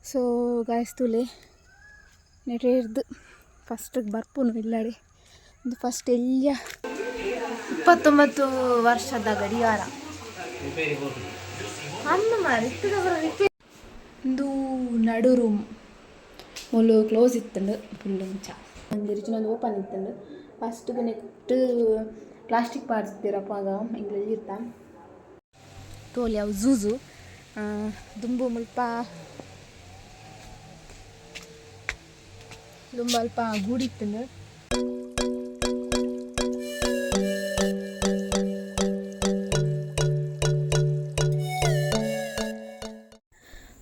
ಸೊ ಗಾಯ್ಸ್ ತೂಲೆ ನೆಟೇರ್ದು ಫಸ್ಟ್ ಬರ್ಪುನು ಇಲ್ಲಡೆ ಒಂದು ಫಸ್ಟ್ ಎಲ್ಯ 29 ವರ್ಷದ ಗಡಿಯಾರ ಅಂದು ಮಾರೆ ರಿಪೇರಿ. ಒಂದು ನಡು ರೂಮ್ ಮೂಲು ಕ್ಲೋಸ್ ಇತ್ತಂಡು ಫುಲ್ ಇಂಚ ಒಂದು ಒಂದು ಓಪನ್ ಇತ್ತಂಡು. First next plastic ಪಾಡ್ದಿತ್ತಿರಪ್ಪ ಆಗ ಎಂಕ್ಲೆಗ್ ಇತ್ತ ತೋಲಿ. ಅವು ಝೂಝು ದುಂಬು ಮುಲ್ಪ ದುಂಬು ಅಲ್ಪ ಗೂಡಿತ್ತಂಡು.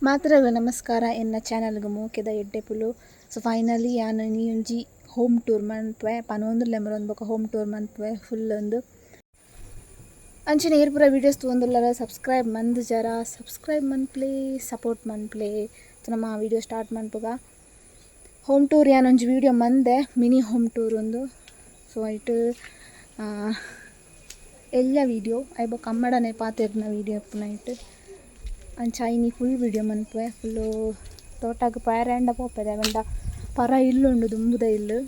ಮಾತ್ರ ನಮಸ್ಕಾರ, ಎನ್ನ ಚಾನಲ್ಗೆ ಮೋಕೆದ ಎಡ್ಡೆಪುಲು. ಸೊ ಫೈನಲಿ ಯಾನ್ ಇನಿ ಒಂಜಿ ಹೋಮ್ ಟೂರ್ ಮನ್ಪುವೆ ಪನೊಂದುಲ್ಲೆ ಮರೊಂದು ಬೊಕ ಹೋಮ್ ಟೂರ್ ಮನ್ಪುವೆ ಫುಲ್ ಒಂದು. ಅಂಚನೆ ಏರ್ ಪೂರ ವೀಡಿಯೋಸ್ ತೂವೊಂದುಲ್ಲರ ಸಬ್ಸ್ಕ್ರೈಬ್ ಮಂದುಜರ, ಸಬ್ಸ್ಕ್ರೈಬ್ ಮನ್ಪುಲೆ, ಸಪೋರ್ಟ್ ಮನ್ಪುಲೆ. ನಮ್ಮ ವೀಡಿಯೋ ಸ್ಟಾರ್ಟ್ ಮನ್ಪುಗ. ಹೋಮ್ ಟೂರ್ ಯಾನೊಂಜಿ ವೀಡಿಯೋ ಮಂದೆ, mini home tour ಒಂದು. ಸೊ ಐಟ್ ಎಲ್ಲ ವೀಡಿಯೋ ಐಬೊಕ ಕಮ್ಮಡನೆ ಪಾತೆರ್ನ ವೀಡಿಯೋ ಇಪ್ಪುನ ಐಟ್. ಅಂಚ ಇನಿ ಫುಲ್ ವೀಡಿಯೋ ಮನ್ಪುವೆ. ಫುಲ್ಲು ತೋಟಗ್ ಪೋಯೆರೆ ಪೋಪೆದೆ ಪಂಡ ಪರ ಇಲ್ಲು ಉಂಡು, ದುಂಬುದ ಇಲ್ಲು,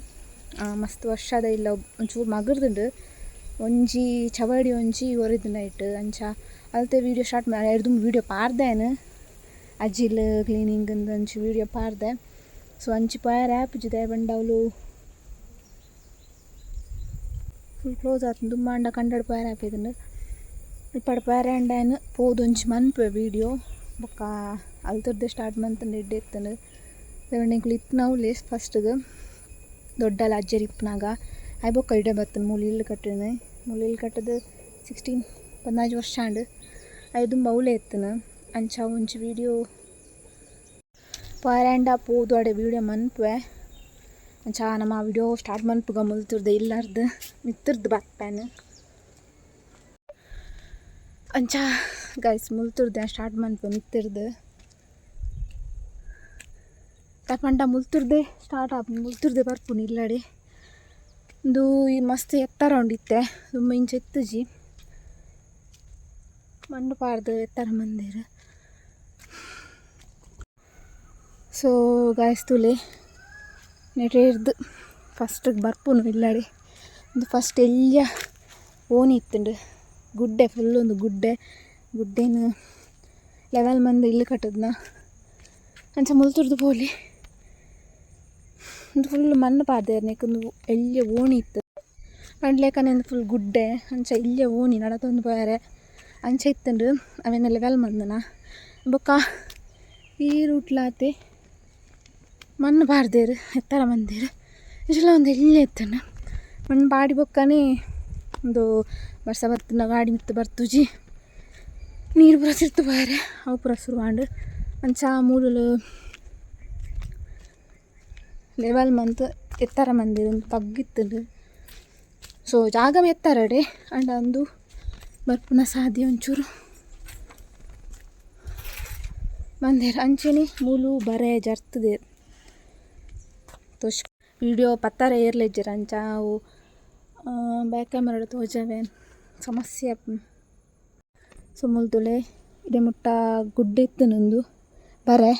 ಮಸ್ತ್ ವರ್ಷದ ಇಲ್ಲ, ಒಂಚೂರು ಮಗುರ್ದುಂಡು. ಒಂಜಿ ಚವಡಿ ಒಂಜಿ ಒರಿದ್ಂಡ್ ಐಟ್. ಅಂಚ ಅಲ್ತೆ ವೀಡಿಯೋ ಸ್ಟಾರ್ಟ್ ದುಂಬು ವೀಡಿಯೋ ಪಾರ್ದೇನ್, ಅಜ್ಜಿಲ್ ಕ್ಲೀನಿಂಗ್ ಅಂಚ ವೀಡಿಯೋ ಪಾರ್ದೆ. ಸೊ ಅಂಚಿ ಪೋಯೆರೆ ಆಪುಜಿ, ದಾಯೆ ಪಂಡ ಅವ್ಲು ಫುಲ್ ಕ್ಲೋಸ್ ಆತುಂಡು. ದುಂಬಾಂಡ ಕಂಡಡ್ ಪೋಯೆರೆ ಆಪೆದುಂಡು. ಇಪ್ಪಡ್ ಪೋಯೆರೆ ಆಂಡ ಯಾನ್ ಪೋದು ಒಂಜಿ ಮನ್ಪುವೆ ವೀಡಿಯೋ. ಬೊಕ್ಕ ಅಲ್ತುರ್ದೆ ಸ್ಟಾರ್ಟ್ ಮಂತುಂಡ ಎಡ್ಡೆ ಇತ್ತುಂಡು. ದಾಯೆ ಎಂಕುಲು ಇತ್ತಿನವ್ಲೇ ಫಸ್ಟ್ಗ್ ದೊಡ್ಡಲ ಅಜ್ಜೆರ್ ಇಪ್ಪುನಗ. ಆಯ್ ಬೊಕ್ಕ ಇಡೆ ಬತ್ತುಂಡು. ಮೂಲು ಇಲ್ಲ್ ಕಟ್ಟಿನ, ಮೂಲು ಇಲ್ಲ್ ಕಟ್ಟುದು 16 15 ವರ್ಷ ಆಂಡ್. ಐದು ದುಂಬು ಅವ್ಲೇ ಇತ್ತುನು. ಅಂಚ ಒಂಜಿ ವೀಡಿಯೋ ಪೋಯೆರೆ ಆಂಡ ಪೋದು ಅಡೆ ವೀಡಿಯೋ ಮನ್ಪುವೆ. ಅಂಚ ನಮ ವೀಡಿಯೋ ಸ್ಟಾರ್ಟ್ ಮನ್ಪುಗ. ಮುಲ್ತುರ್ದು ಇಲ್ಲರ್ದು ಮಿತ್ತುರ್ದು ಬರ್ಪೇನು. ಅಂಚ ಗೈಸ್, ಮುಲ್ತುರ್ದು ಸ್ಟಾರ್ಟ್ ಮನ್ಪು ಮಿತ್ತುರ್ದು. ಪಂಡ ಮುಲ್ತುರ್ದೆ ಸ್ಟಾರ್ಟ್ ಆಪುಂಡು, ಮುಲ್ತುರ್ದೆ ಬರ್ಪುನು ಇಲ್ಲಡೆ. ಉಂದು ಈ ಮಸ್ತ್ ಎತ್ತರ ಉಂಡು ಇತ್ತೆ, ದುಂಬು ಇಂಚ ಇತ್ತುಜಿ. ಮಣ್ಣು ಪಾಡ್ದು ಎತ್ತರ ಮಂದೆರ್. ಸೊ ಗಾಯ್ಸ್ ತೂಲೆ, ನೆಟೇರ್ದು ಫಸ್ಟ್ ಬರ್ಪುನು ಇಲ್ಲಡೆ. ಒಂದು ಫಸ್ಟ್ ಎಲ್ಯ ಓಣಿ ಇತ್ತುಂಡು, ಗುಡ್ಡೆ ಫುಲ್ ಒಂದು ಗುಡ್ಡೆ. ಗುಡ್ಡೆನ್ ಲೆವೆಲ್ ಮಂದು ಇಲ್ಲು ಕಟ್ಟುದ್ನ. ಅಂಚ ಮುಲ್ತುರ್ದು ಪೋಲಿ. ಒಂದು ಫುಲ್ ಮಣ್ಣು ಪಾಡ್ದೆರ್. ನೆಕ್ ಉಂದು ಎಲ್ಯ ಓಣಿ ಇತ್ತು ಪಂಡ್ಲೆಕನೆ ಉಂದು ಫುಲ್ ಗುಡ್ಡೆ. ಅಂಚ ಇಲ್ಯ ಓಣಿ ನಡತೊಂದು ಪೋಯೆರೆ ಅಂಚ ಇತ್ತುಂಡು. ಅವೆನ್ ಲೆವೆಲ್ ಮಂದನ. ಬೊಕ್ಕ ಈ ರೂಟ್ಲಾತೆ ಮಣ್ಣು ಪಾಡ್ದೆರ್, ಎತ್ತರ ಮಂದೆರ್. ಇಂಚಲ ಒಂದು ಎಲ್ಯ ಇತ್ತುಂಡು. ಮಣ್ಣು ಪಾಡಿ ಬೊಕ್ಕನೆ ಉಂದು ಬರ್ಸ ಬತ್ತುಂಡ ಗಾಡಿ ಮಿತ್ತ್ ಬರ್ತುಜಿ, ನೀರು ಪೂರ ತಿರ್ತು ಪೋಯೆರೆ ಅವು ಪೂರ ಶುರು ಆಂಡ್. ಅಂಚ ಮೂಲುಲು ಲೆವೆಲ್ ಮಂತ್ ಎತ್ತರ ಮಂದೆರ್. ಉಂದು ತಗ್ಗಿತ್ತುಂಡು. ಸೊ ಜಾಗ ಎತ್ತರಡೆ ಆಂಡ ಉಂದು ಬರ್ಪುನ ಸಾದಿ ಒಂಚೂರು ಮಂದೆರ್. ಅಂಚನೆ ಮೂಲು ಬರೆ ಜರ್ತುದೆರ್. ತೋಜ್ ವೀಡಿಯೋ ಪತ್ತರ ಏರ್ಲ ಇಜ್ಜೆರ್. ಅಂಚ ಅವು ಬ್ಯಾಕ್ ಕ್ಯಾಮರಾಡ್ ತೋಜವೆ, ಸಮಸ್ಯೆ ಆಪುಂಡು. ಸೊ ಮೂಲು ತೂಲೆ, ಇಡೆ ಮುಟ್ಟ ಗುಡ್ಡೆ ಇತ್ತುಂಡು. ಉಂದು ಬರೆ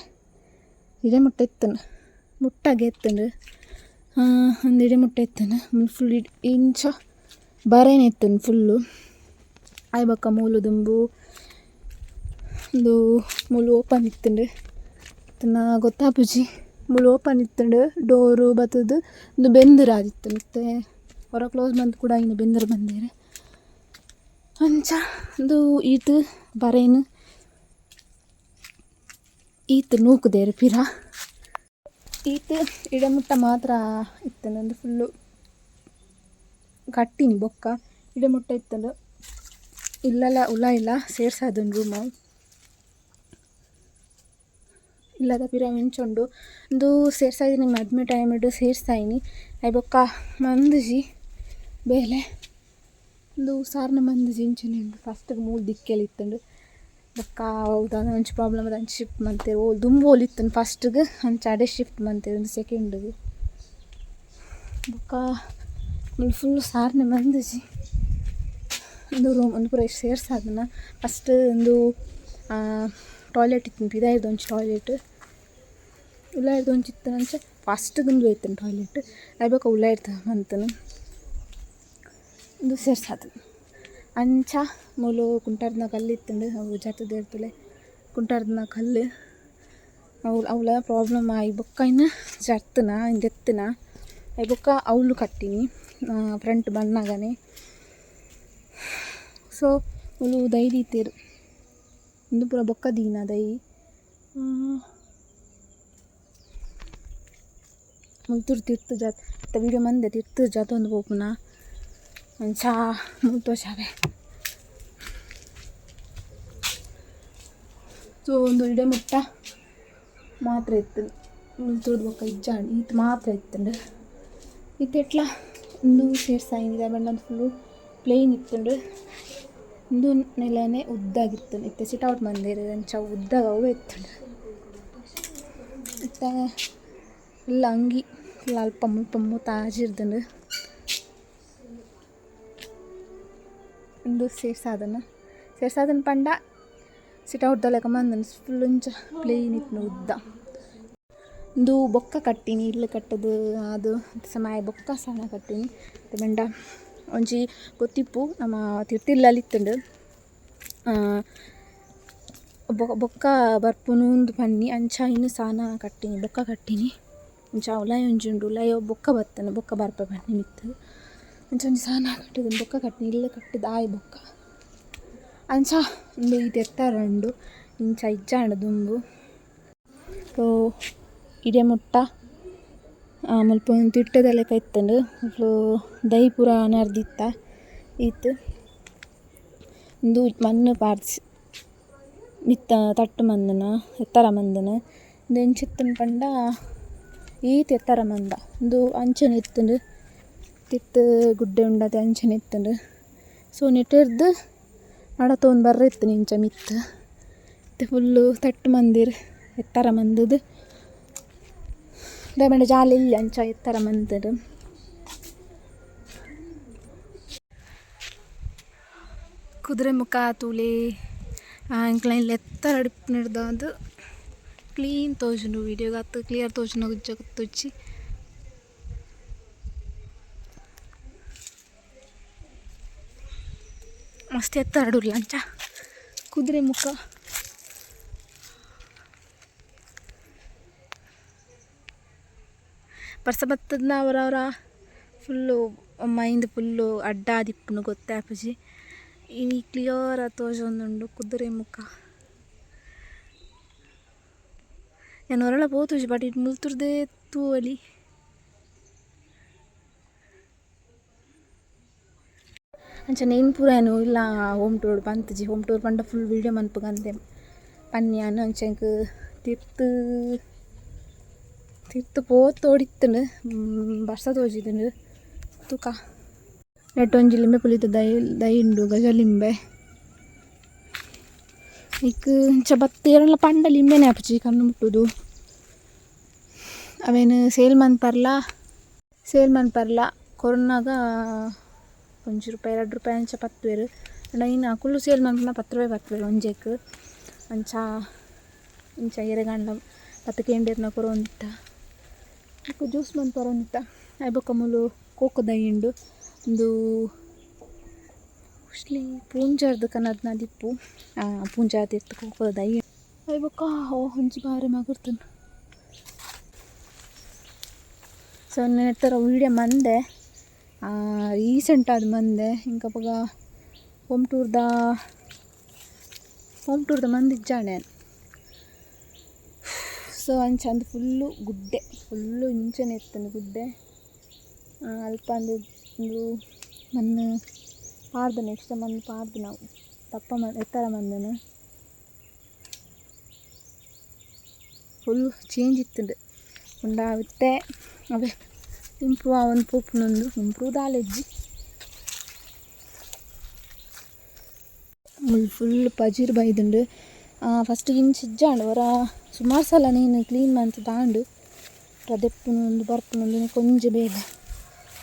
ಇಡೆ ಮುಟ್ಟ ಇತ್ತುಂಡು, ಮುಟ್ಟಗೆ ಇತ್ತುಂಡು. ಉಂದು ಇಡೆ ಮುಟ್ಟ ಇತ್ತುಂಡು. ಫುಲ್ ಇಂಚ ಬರೆನೆ ಇತ್ತುಂಡು ಫುಲ್ಲು. ಆಯ್ ಬೊಕ್ಕ ಮೂಲು ದುಂಬು ಉಂದು ಮೂಲು ಓಪನ್ ಇತ್ತುಂಡು. ಇತ್ತುನ ಗೊತ್ತಾಪುಜಿ. ಮೂಲು ಓಪನ್ ಇತ್ತುಂಡು ಡೋರು ಬತ್ತುದು. ಉಂದು ಬೆಂದುರು ಆದಿತ್ತುಂಡು. ಇತ್ತೆ ಒರ ಕ್ಲೋಸ್ ಮಂತ್ ಕೂಡ ಇನ್ನು ಬೆಂದುರು ಬಂದೆರ್. ಅಂಚ ಉಂದು ಈತ್ ಬರೇನ್ ಈತ್ ನೂಕುದೆರ್ ಪಿರ. ಈತ್ ಇಡೆ ಮುಟ್ಟ ಮಾತ್ರ ಇತ್ತುಂಡು. ಉಂದು ಫುಲ್ಲು ಕಟ್ಟಿನಿ ಬೊಕ್ಕ. ಇಡೆ ಮುಟ್ಟ ಇತ್ತುಂಡು. ಇಲ್ಲಲ ಉಲಾಯಿಲ ಸೇರ್ಸಾದುಂಡು ರೂಮ್. ಇಲ್ಲದ ಪಿರ ಇಂಚ ಉಂಡು. ಉಂದು ಸೇರ್ಸಾದಿನಿ ಮದ್ಮೆ ಟೈಮ್ ಸೇರ್ಸಾಯಿನಿ. ಐ ಬೊಕ್ಕ ಮಂದುಜಿ ಬೇಲೆ. ಉಂದು ಸಾರ್ನ ಮಂದುಜಿ, ಇಂಚನೆ ಉಂಡು. ಫಸ್ಟ್ಗೆ ಮೂಲು ದಿಕ್ಕೆಲ್ ಇತ್ತುಂಡು. ಬೊಕ್ಕ ಅವು ದಾದ ಒಂಜಿ ಪ್ರಾಬ್ಲಮ್ ಆದ್ ಅಂಚ ಶಿಫ್ಟ್ ಮಂತೆರ್. ಓಲು ದುಂಬು ಓಲು ಇತ್ತುಂಡು ಫಸ್ಟ್ಗೆ, ಅಂಚ ಅಡೆ ಶಿಫ್ಟ್ ಮಂತೆರ್ ಉಂದು ಸೆಕೆಂಡ್ಗ್. ಬೊಕ್ಕ ಮೂಲು ಫುಲ್ ಸಾರ್ನೆ ಮಂದುಜಿ. ಉಂದು ರೂಮ್ ಉಂದು ಪೂರ ಸೇರ್ಸಾದನ. ಫಸ್ಟ್ ಉಂದು ಟಾಯ್ಲೆಟ್ ಇತ್ತುಂಡು, ಪಿದಾಯ್ದ ಒಂಜಿ ಟಾಯ್ಲೆಟ್. ಉಲಾಯಿರ್ದ್ ಒಂಜಿ ಇತ್ತಿನಂಚ ಫಸ್ಟ್ ದುಂಬು ಇತ್ತುಂಡು ಟಾಯ್ಲೆಟ್ ಅಯ್ ಬೊಕ ಉಲಾಯಿರ್ದ್ ಮಂತುನು ಉಂದು ಸೇರ್ಸಾದ್ ಅಂಚ ಮೂಲು ಕುಂಟಾರ್ದ ಕಲ್ಲು ಇತ್ತುಂಡು ಅವು ಜತ್ತ್‌ದ್ ಕುಂಟಾರ್ದ ಕಲ್ಲು ಅವು ಅವ್ಲ ಪ್ರಾಬ್ಲಮ್ ಆಯಿ ಬೊಕ್ಕ ಐನ್ ಜರ್ತುನ ಐನ್ ದೆತ್ತುನ ಅಯ್ ಬೊಕ್ಕ ಅವ್ಲು ಕಟ್ಟಿನಿ ಫ್ರಂಟ್ ಬನ್ನಗನೆ. ಸೊ ಮೂಲು ದೈ ದೀತೆರ್ ಉಂದು ಪೂರ ಬೊಕ್ಕ ದೀನ ದೈ. ಮುಲ್ತುರ್ದು ತಿರ್ತ್ ಜತ್ ಇತ್ತೆ ವೀಡಿಯೋ ಮಂದೆ ತಿರ್ತ್ ಜತ್ತೊಂದು ಪೋಪುನ ಅಂಚ ಮೂಲು ತೋಜಾವೆ. ಸೊ ಉಂದು ಇಡೆ ಮುಟ್ಟ ಮಾತ್ರ ಇತ್ತುಂಡು ಮುಲ್ತುರ್ದು ಬೊಕ್ಕ ಇಜ್ಜಾಂಡ್ ಈತ್ ಮಾತ್ರ ಇತ್ತುಂಡು. ಇತ್ತೆಟ್ಲ ಉಂದು ಸೇರ್ಸಾಯಿನಿ ದಾಯೆ ಪಂಡ ಫುಲ್ಲು ಪ್ಲೇನ್ ಇತ್ತುಂಡು. ಉಂದು ನೆಲನೆ ಉದ್ದಾಗಿತ್ತುಂಡು ಇತ್ತೆ ಸಿಟ್ ಔಟ್ ಮಂದೆರ್ ಅಂಚ ಉದ್ದಾಗ ಅವು ಇತ್ತುಂಡು. ಇತ್ತೆ ಫುಲ್ ಅಂಗಿ ಫುಲ್ ಅಲ್ಪ ಮುಲ್ಪ ಮೂತ ಆಜಿರ್ದುಂಡು. ಉಂದು ಸೇರ್ಸಾದನ ಸೇರ್ಸಾದನ ಪಂಡ ಸಿಟ್ ಔಟ್ ದ ಲೆಕ ಮಂದುಂಡು ಫುಲ್ ಇಂಚ ಪ್ಲೇನ್ ಇತ್ತುಂಡು ಉದ್ದ. ಉಂದು ಬೊಕ್ಕ ಕಟ್ಟಿನಿ ಇಲ್ಲ್ ಕಟ್ಟುದು ಆದ್ ಸಮಯ ಬೊಕ್ಕ ಸಾನ ಕಟ್ಟಿನಿ. ಪಂಡ ಒಂಜಿ ಗೊತ್ತಿಪ್ಪು ನಮ ತಿರ್ತ್ ಇತ್ತುಂಡು. ಬೊಕ್ಕ ಬರ್ಪುನು ಇಂದ್ ಪನ್ನಿ ಅಂಚ ಐನ್ ಸಾನ ಕಟ್ಟಿನಿ ಬೊಕ್ಕ ಕಟ್ಟಿನಿ. ಅಂಚ ಉಲಾಯಿ ಒಂಜಿ ಉಂಡು ಉಲಾಯಿ ಬೊಕ್ಕ ಬತ್ತುಂಡು ಬೊಕ್ಕ ಬರ್ಪೆ ಪನ್ನಿ ಮಿತ್ತ್. ಅಂಚ ಒಂಜಿ ಸಾನ ಕಟ್ಟುದು ಬೊಕ್ಕ ಕಟ್ಟಿನಿ ಇಲ್ಲ್ ಕಟ್ಟುದು ಆಯಿ ಬೊಕ್ಕ. ಅಂಚ ಉಂದು ಈತ್ ಎತ್ತರ ಉಂಡು ಇಂಚ ಇಜ್ಜಾಂಡ್ ದುಂಬು. ಸೊ ಇಡೆ ಮುಟ್ಟ ಮುಲ್ಪ ಒಂಜಿ ತಿಟ್ಟದ ಲೆಕ ಇತ್ತುಂಡು ಫುಲ್ಲು ದೈ ಪೂರ ನರ್ದಿತ್ತ ಈತ್. ಉಂದು ಮಣ್ಣು ಪಾಡ್ದ್ ಮಿತ್ತ ತಟ್ಟ್ ಮಂದುನ ಎತ್ತರ ಮಂದುನ ಉಂದು ಎಂಚ ಇತ್ತುಂಡು ಪಂಡ ಈತ್ ಎತ್ತರ ಮಂದ ಉಂದು ಅಂಚನೆ ಇತ್ತುಂಡು ತಿರ್ತ್ ಗುಡ್ಡೆ ಉಂಡತೆ ಅಂಚನೆ ಇತ್ತುಂಡು. ಸೊ ನೆಟೆರ್ದ್ ನಡತೊಂದು ಬರ್ರೆ ಇತ್ತುಂಡು ಇಂಚ ಮಿತ್ತ್. ಇತ್ತೆ ಫುಲ್ಲು ತಟ್ಟ್ ಮಂದೆರ್ ಎತ್ತರ ಮಂದುದು ದಾಯೆ ಪಂಡ ಜಾಲ್ ಎಲ್ಯ ಅಂಚ ಎತ್ತರ ಮಂತೆರ್. ಕುದುರೆಮುಖ ತೂಲೆ ಎಂಕ್ಲ ಇಲ್ಲ್ ಎತ್ತರ ಇಪ್ಪುನೆರ್ದಾದ್ ಕ್ಲೀನ್ ತೋಜುಂಡು ವೀಡಿಯೋಗ್ ಕ್ಲಿಯರ್ ತೋಜುಂಡ ಇಜ್ಜ ಗೊತ್ತುಜ್ಜಿ. ಮಸ್ತ್ ಎತ್ತರಡ್ ಉಲ್ಲ ಅಂಚ ಕುದುರೆಮುಖ. ಬರ್ಸ ಬತ್ತುದ್ನ ಅವರವರ ಫುಲ್ಲು ಮೈಂದ್ ಫುಲ್ಲು ಅಡ್ಡ ಆದಿಪ್ಪುಂಡು ಗೊತ್ತಾಪುಜಿ. ಇನಿ ಕ್ಲಿಯರ್ ಆದ್ ತೋಜೊಂದುಂಡು ಕುದುರೆಮುಖ. ಯಾನ್ ಒರಲ ಪೋತುಜಿ ಬಟ್ ಇತ್ತೆ ಮುಲ್ತುರ್ದೆ ತೂವೊಲಿ. ಅಂಚನೆ ಐನ್ ಪೂರ ಯಾನ್ ಇಲ್ಲ ಹೋಮ್ ಟೂರ್ ಪಂತುಜಿ ಹೋಮ್ ಟೂರ್ ಪಂಡ ಫುಲ್ ವೀಡಿಯೋ ಮನ್ಪುಗಂದೆ ಪನ್ನಿ ಯಾನ್ ಅಂಚ ಎಂಕ್ ತಿರ್ತ್ ತಿರ್ತ್ ಪೋತೋಡಿತ್ತುಂಡು ಬರ್ಸ ತೋಜಿದುಂಡು ತೂಕ. ನೆಟ್ ಒಂಜಿ ಲಿಂಬೆ ಪುಳಿತ ದೈ ದೈ ಉಂಡು ಗಜ ಲಿಂಬೆ. ಐಕ್ ಇಂಚ ಬತ್ತ್ ಏರೆನ್ಲ ಪಂಡ ಲಿಂಬೆನೆ ಆಪುಜಿ ಕಣ್ಣು ಮುಟ್ಟುದು. ಅವೆನ್ ಸೇಲ್ ಮನ್ಪರ್ಲ ಸೇಲ್ ಮನ್ಪರ್ಲ ಕೊರ್ನಗ 1 ರೂಪಾಯಿ 2 ರೂಪಾಯಿ ಅಂಚ ಪತ್ತುವೆರ್. ಆಂಡ ಐನ್ ಅಕುಲು ಸೇಲ್ ಮನ್ಪುನ 10 ರೂಪಾಯಿ ಪತ್ತುವೆರ್ ಒಂಜೆಕ್. ಅಂಚ ಇಂಚ ಏರೆಗಾಂಡ ಪತ್ತ್ ಕೇಂಡೆರ್ನ ಕೊರೊಂದಿತ್ತ. ಬೊಕ ಜ್ಯೂಸ್ ಮನ್ಪರೊಂದಿತ್ತ. ಅಯ್ ಬೊಕ ಮೂಲು ಕೋಕೋ ದೈ ಉಂಡು. ಉಂದು ಮೋಸ್ಟ್ಲಿ ಪೂಂಜರ್ದ್ ಕನದ್ನ ದಿಪ್ಪು ಪೂಂಜ ತಿರ್ತ್ ಕೋಕೋ ದೈ. ಅಯ್ ಬೊಕ ಒಂಜಿ ಬಾರಿ ಮಗುರ್ತುಂಡು. ಸೊ ನೆತ್ತರ ವೀಡಿಯೋ ಮಂದೆ ರೀಸೆಂಟ್ ಆದ್ ಮಂದೆ ಎಂಕ್ ಅಪಗ ಹೋಮ್ ಟೂರ್ದ ಮಂದಿ ಇಜ್ಜಾಂಡ್ ಯಾನ್. ಸೊ ಅಂಚ ಅಂದ್ ಫುಲ್ಲು ಗುಡ್ಡೆ ಫುಲ್ಲು ಇಂಚನೆ ಇತ್ತುಂಡು ಗುಡ್ಡೆ. ಅಲ್ಪ ಅಂದ್ ಉಂದು ಮಣ್ಣು ಪಾಡ್ದನ ನೆಕ್ಸ್ಟ್ ಮಣ್ಣು ಪಾಡ್ದನ ದಪ್ಪ ಎತ್ತರ ಮಂದನ ಫುಲ್ ಚೇಂಜ್ ಇತ್ತುಂಡು. ಉಂಡ ಇತ್ತೆ ಅವೇ ಇಂಪ್ರೂವ್ ಆವೊಂದು ಪೋಪುಂಡು ಇಂಪ್ರೂವ್ ದಾಲ ಇಜ್ಜಿ. ಮುಲ್ ಫುಲ್ ಪಜಿರ್ ಬೈದುಂಡು. ಫಸ್ಟ್ ಇಂಚ ಇಜ್ಜಾಂಡ್ ಒರ ಸುಮಾರು ಸಲ ನೀನು ಕ್ಲೀನ್ ಮಂತ್ ದಾಂಡ್ ಪೂರ ದೆಪ್ಪುನು ಬರ್ಪುನು ಒಂಜಿ ಬೇಲೆ